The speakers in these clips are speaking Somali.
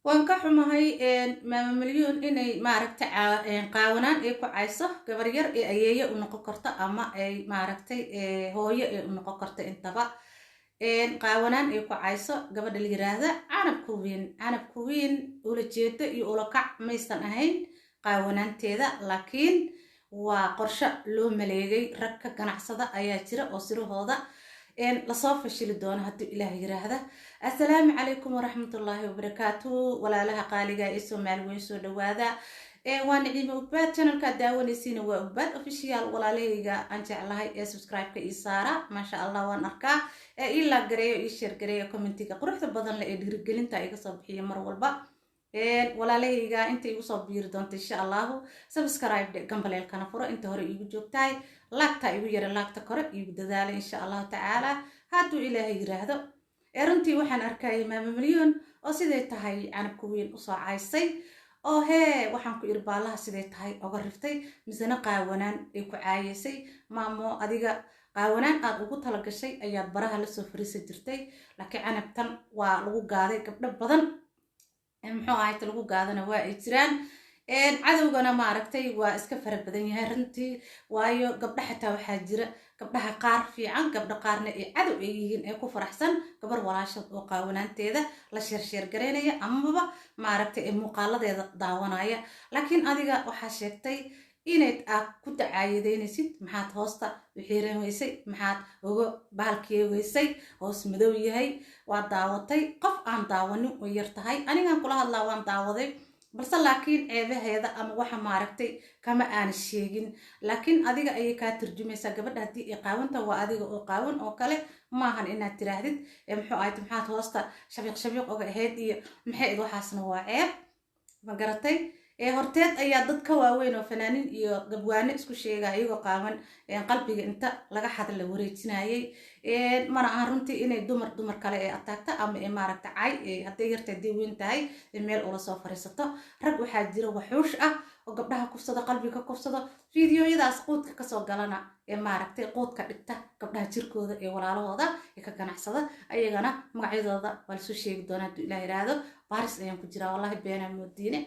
Waan ka xumahay Maama Milyuun inay maaragtay qaawanaan ay ku cayso gabar yar ee ayeeye u noqon karto ama ay maaragtay hooyo ay u noqon karto. Intaba qaawanaan ay ku cayso gabadha la yiraahda Canab Kuwiin. Canab Kuwiin ula jeedo iyo ula kac maysan ahayn qaawanaanteeda, laakiin waa qorshe loo maleegay. Rag ka ganacsada ayaa jira oo sirahooda lasoo fashili doono hadduu Ilaah yiraahda. Assalaamu calaykum waraxmatullaahi wabarakaatu, walaalaha qaaliga ee Soomaali weyn, soo dhawaada. Waa Naciime Ugbaad, channelkaad daawanaysiina waa Ugbaad Official. Walaalahayga aan jeclahay ee subscribe-ka ii saara, maasha Allah, waan arkaa ee ii like gareeyo, ii share gareeyo, commentiga quruxda badan leh ee dhiirigelinta iga soo bixiya mar walba. Walaalahayga inta igu soo biiri doonta, insha Allahu, subscribe, gambaleelkana furo. Inta hore iigu joogtahay, laagta igu yara, laagta kore iigu dadaala, insha Allahu tacaala, hadduu Ilaahay yiraahdo. Runtii waxaan arkayay Maama Milyuun oo siday tahay Canabka Weyn usoo caysay, oo hee waxaan ku iri baalaha siday tahay oga riftay, misena qaawanaan ay ku caayeysay. Maamo, adiga qaawanaan aad ugu talagashay ayaad baraha lasoo fariisan jirtay, laakiin Canabtan waa lagu gaaday. Gabdho badan muxuu ahayta lagu gaadana waa ay jiraan, cadowgana maaragtay waa iska fara badan yahay runtii, waayo gabdha xataa waxaa jira gabdhaha qaar fiican, gabdho qaarna ay cadow ay yihiin ee ku faraxsan gabar walaashood oo qaawanaanteeda la sheersheer garaynaya amaba maaragtay ee muuqaaladeeda daawanaya. Laakiin adiga waxaa sheegtay inayd aad ku dacaayadeynaysid. Maxaad hoosta u xiiran weysay? Maxaad uga bahalkii weysay? Hoos madow yahay waa daawatay. Qof aan daawanin way yar tahay. Anigaan kula hadlaa, waan daawaday, balse laakiin ceebaheeda ama waxa maaragtay kama aana sheegin, laakiin adiga ayay kaa turjumaysaa. Gabadha haddii ay qaawanta, waa adiga oo qaawan oo kale. Maahan inaad tiraahdid muxuu ahayd, maxaad hoosta shabiiq shabiiq oga ahayd iyo maxay id, waxaasna waa ceeb, ma garatay? Horteed ayaa dad ka waaweyn oo fanaaniin iyo gabwaano isku sheega iyagoo qaawan qalbiga inta laga xada la wareejinayay. Mana ahan runtii inay dumar dumar kale ee ataagta ama ee maaragta cay, hadday yarta haddii weyn tahay, meel ula soo fariisato. Rag waxaa jira waxuush ah oo gabdhaha kufsado, qalbiga ka kufsado, fiidiyoyadaas quudka kasoo galana ee maaragtay quudka dhigta gabdhaha jirkooda ee walaalahooda ee ka ganacsada. Ayagana magacyadooda waa lasoo sheegi doonaa hadduu Ilaah yiraahdo. Baaris ayaan ku jiraa, wallahi beenaa moodiine.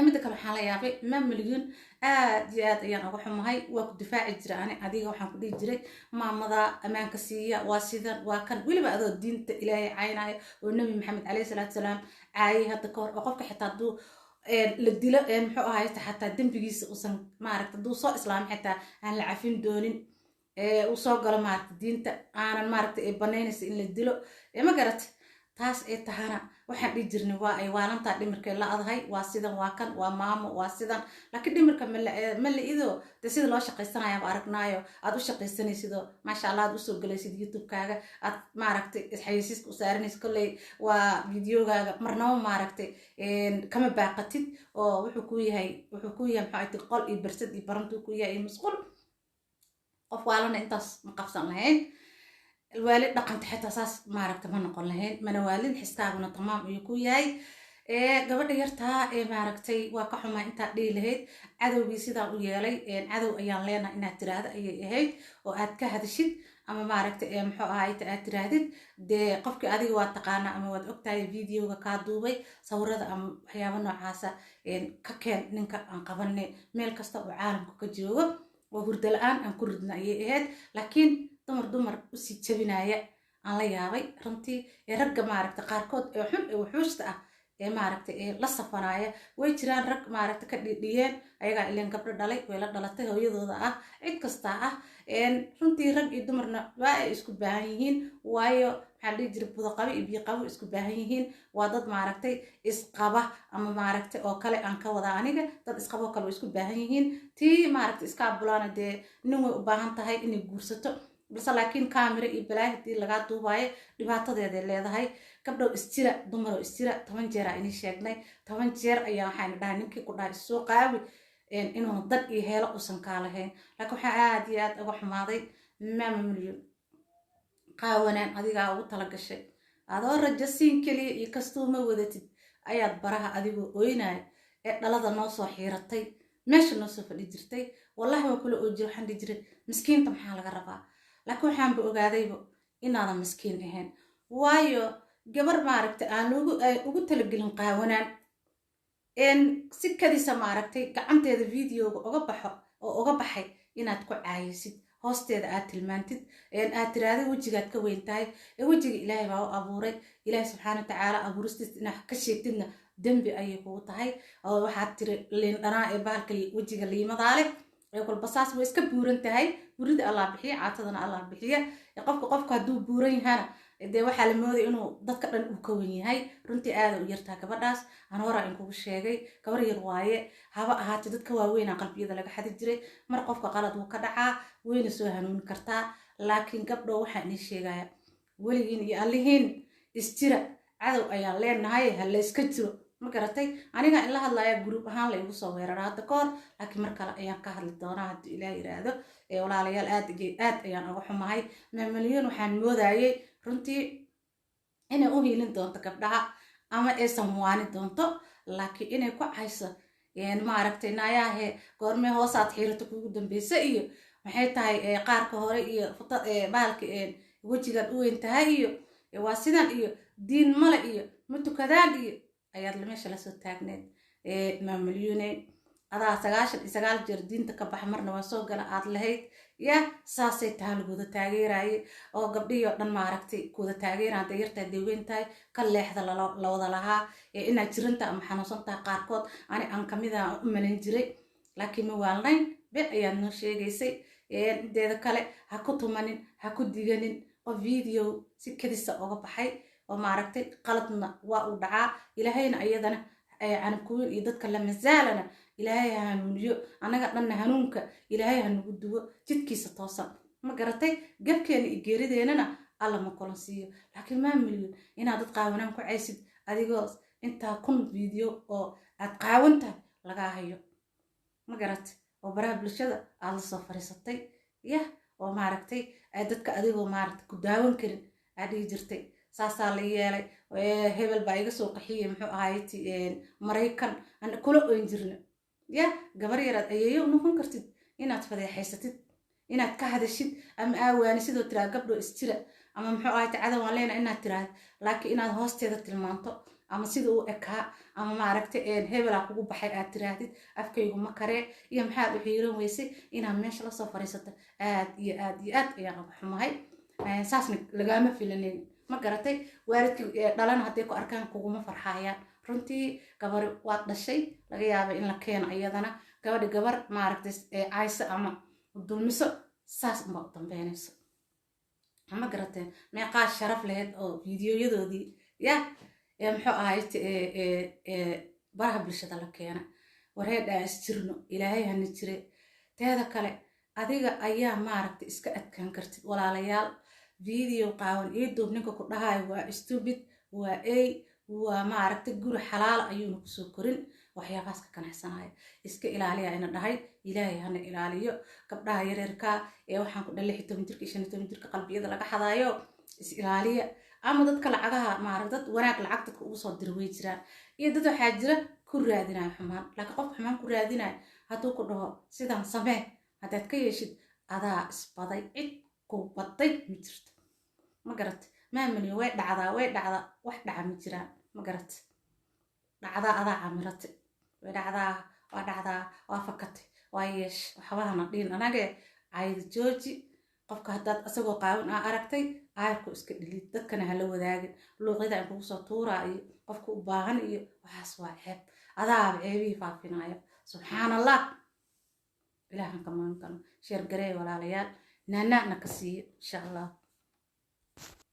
Midda kale, waxaan la yaabay Ma Milyuun, aad iyo aad ayaan uga xumahay. Waa ku difaaci jira ani adiga, waxaan ku dhihi jiray maamada ammaanka siiya, waa sidan, waa kan, weliba adoo diinta Ilaahay caynayo oo Nebi Maxamed caleyhi salaatu salaam caayay hadda ka hor, oo qofka xitaa hadduu la dilo, muxuu ahay, xataa dembigiisa uusan maaragta, hadduu soo islaamay xitaa aan la cafin doonin, uu soo galo maaragta diinta aanan maaragta ay banaynaysa in la dilo, ma garat? Taas ay tahana waxaan dhihi jirnay waa ay waalantaa, dhimirkay la-dahay, waa sidan, waa kan, waa maamo, waa sidan. Laakiin dhimirka ma la-ido dee, sida loo shaqaysanayaaba aragnaayo. Aad u shaqaysanaysidoo, maasha Allah, aad usoo galaysid YouTube-kaaga, aad maaragtay xayeysiiska u saaranaysid. Kolley waa videogaaga marnaba maaragtay kama baaqatid, oo wuxuu ku yahay maxaa ti qol iyo bersad iyo barantuu ku yahay iyo musqul. Qof waalana intaas ma qabsan lahayn, waalid dhaqanta xitaa saas maaragta ma noqon lahayn, mana waalid. Xiskaaguna tamaam ayuu ku yahay. Gabadha yartaa ee maaragtay waa ka xumaa intaad dhihi lahayd cadowgii sidaa u yeelay, cadow ayaan leenahay inaad tiraahdo ayay ahayd, oo aad ka hadashid ama maaragtay muxuu ahaayt aad tiraahdid dee qofkii adiga waad taqaanaa ama waad ogtahay videoga kaa duubay, sawirada ama waxyaaba noocaasa ka keen ninka aan qabanay meel kasta oo caalamka ka joogo oo hurdo la-aan aan ku ridna ayay ahayd. Laakiin dumar dumar usii jabinaya aan la yaabay runtii, ee ragga maaragta qaarkood ee xun ee wuxuushta ah ee maaragtay ee la safanaya way jiraan. Rag maaragta ka dhidhiyeen ayagaa ileen gabdho dhalay, way la dhalatay, hooyadooda ah, cid kastaa ah. Runtii rag iyo dumarna waa ay isku baahan yihiin, waayo maxaa la dhihi jiray, budaqabo iyo biyoqabo isku baahan yihiin. Waa dad maaragtay isqaba ama maaragtay oo kale aan ka wada aniga, dad isqabo kale way isku baahan yihiin. Tii maaragtay iska abulaana dee nin way u baahan tahay inay guursato, balse laakiin camera iyo balaahi hadii lagaa duubaayo dhibaatadeeday leedahay. Gabdhow isjira, dumarow isjira. 10 jeer aa inii sheegnay, 10 jeer ayaa waxayna dhahay ninkii ku dhahay isoo qaawi inuuna dad iyo heelo uusan kaa lahayn. Laakiin waxaa aad iyo aad uga xumaaday Maama Milyon, qaawanaan adigaa ugu tala gashay, adoo rajasiin keliya iyo kastuuma wadatid ayaad baraha adigoo oynaya ee dhalada noo soo xiiratay, meesha noo soo fadhi jirtay. Wallahi waa kula oo jira, waxaan dhihi jiray miskiinta maxaa laga rabaa? Laakiin waxaanba ogaadayba inaadan miskiin ahayn, waayo Gabar maaragtay aan loogu ugu talagelin qaawanaan, si kadisa maaragtay gacanteeda videoga uga baxo oo uga baxay inaad ku caayisid, hoosteeda aad tilmaantid, aad tiraahda wejigaad ka weyn tahay. Wejiga Ilaahay baa u abuuray. Ilaahay subxaana watacaala abuuristiis inaad ka sheegtidna dembi ayay kugu tahay. Oo waxaad tiri liin dhanaa ee bahalka wejiga liimadaa leh ee kolba saas way iska buuran tahay. Burida Allah bixiya, caatadana Allah bixiya. Qofka hadduu buuran yahana, dee waxaa la moodaya inuu dadka dhan uu ka wen yahay. Runtii aada u yartaa gabadhaas, aan horaa in kugu sheegay, gabar yar waaye. Haba ahaatee, dadka waaweynaa qalbiyada laga xadi jiray. Mar qofka qalad wuu ka dhacaa, wayna soo hanuuni kartaa. Laakiin gabdho, waxaa inii sheegaya, weligiin iyo allihiin isjira, cadow ayaan leenahay, ha la iska jiro. Ma garatay? Aniga in la hadlaya group ahaan la igu soo weerara hadda ka hor, laakiin mar kale ayaan ka hadli doonaa haddii Ilaah yiraahdo. Walaalayaal, aad iyo aad ayaan uga xumahay. Maamilyoon waxaan moodayay runtii inay u hiilin doonto gabdhaha ama aysan waani doonto, laakiin inay ku cayso maaragtay nayaahe, goormee hoosaad xiirato kugu dambeysa, iyo maxay tahay qaarka hore, iyo bahalka wejigaad u weyn tahay, iyo waa sidan, iyo diin male, iyo ma tukadaan, iyo ayaad meesha lasoo taagneed. Maamalyune, adaa 99 jeer diinta ka baxa, marna waa soo gala aad lahayd. Ya saasay taha laguda taageeraye oo gabdhihii oo dhan maaragtay kuwada taageera, hadday yartahay dee weyn tahay, ka leexda la wada lahaa ee inaad jiranta ama xanuunsan tahay qaarkood, ani aan kamid ah u malayn jiray, laakiin ma waalnayn, been ayaad noo sheegaysay. Inteeda kale, ha ku tumanin, ha ku diganin oo video si kadisa uga baxay oo maaragtay qaladna waa uu dhacaa. Ilaahayna iyadana Canabkuwiin iyo dadka lamasaalana Ilaahay ha hanuuniyo, annaga dhanna hanuunka Ilaahay ha nagu duwo jidkiisa toosan. Ma garatay? Gabkeena iyo geerideenana Alla ma kulan siiyo. Laakiin maa milyan inaad dad qaawanaan ku caysid, adigoo intaa kun video oo aad qaawan tahay lagaa hayo, ma garatay, oo baraha bulshada aad la soo fariisatay, yah, oo maaragtay dadka adigoo maaragtay ku daawan karin aad dhihi jirtay saasaa la yeelay, hebel baa iga soo qaxiyey, muxuu ahayti, Maraykan aan kula oyn jirna. Ya gabar yaraad ayeeyo noqon kartid inaad fadeexaysatid, inaad ka hadashid ama aawaani sidoo tiraa gabdho isjira, ama muxuu ahayti cadow aan leena inaad tiraahdo, laakiin inaad hoosteeda tilmaanto ama sida uu ekaa ama maaragtay hebelaa kugu baxay aad tiraahdid, afkaygu ma karee, iyo maxaad u xiiran weysay inaad meesha lasoo fariisato, aad iyo aad iyo aad ayaan uga xumahay. Saasna lagaama filanayn. Ma garatay? Waalidkii dhalana hadday ku arkaan kuguma farxayaan. Runtii gabari waad dhashay, laga yaaba in la keeno iyadana gabadhi gabar maaragtay cayso ama dulmiso, saas unbaa u dambeynayso. Ma garateen? Meeqaa sharaf lahayd oo fiidiyoyadoodii ya muxuu ahayd baraha bulshada la keena? Wareedhaa, is jirno, Ilaahay hana jire. Teeda kale, adiga ayaa maaragtay iska adkaan kartid. Walaalayaal, video qaawan ii duub ninka ku dhahayo waa stupid, waa ey, waa maaragtay guri xalaala ayuuna kusoo korin waxyaabahaas ka ganacsanaya. Iska ilaaliya ina dhahay, Ilaahay hana ilaaliyo. Gabdhaha yareerka ee waxaan ku dhahay 16 jirka iyo 15 jirka qalbiyada laga xadaayo, is ilaaliya. Ama dadka lacagaha maarag, dad wanaag lacag dadka ugu soo dira way jiraan, iyo dad waxaa jira ku raadinaya xumaan. Laakiin qofka xumaan ku raadinaya hadduu ku dhaho sidaan samee, haddaad ka yeeshid, adaa isbaday, cid ku baday ma jirto. Ma garat? Maamaliyo way dhacdaa, way dhacdaa, wax dhaca ma jiraan. Ma garat? Dhacdaa adaa camirate, way dhacdaa, waa dhacdaa, waa fakatay, waa yeesh, waxbahana dhihin. Anage cayda jooji. Qofka haddaad asagoo qaawan aa aragtay, aayarku iska dhilid, dadkana hala wadaagin luuqyada in kugu soo tuuraa iyo qofka u baahan iyo waxaas waa ceeb. Adaaba ceebihii faafinaayo. Subxaan Allah, Ilaahan ka magan galo. Share garee walaalayaal, naanaana ka siiyo insha Allah.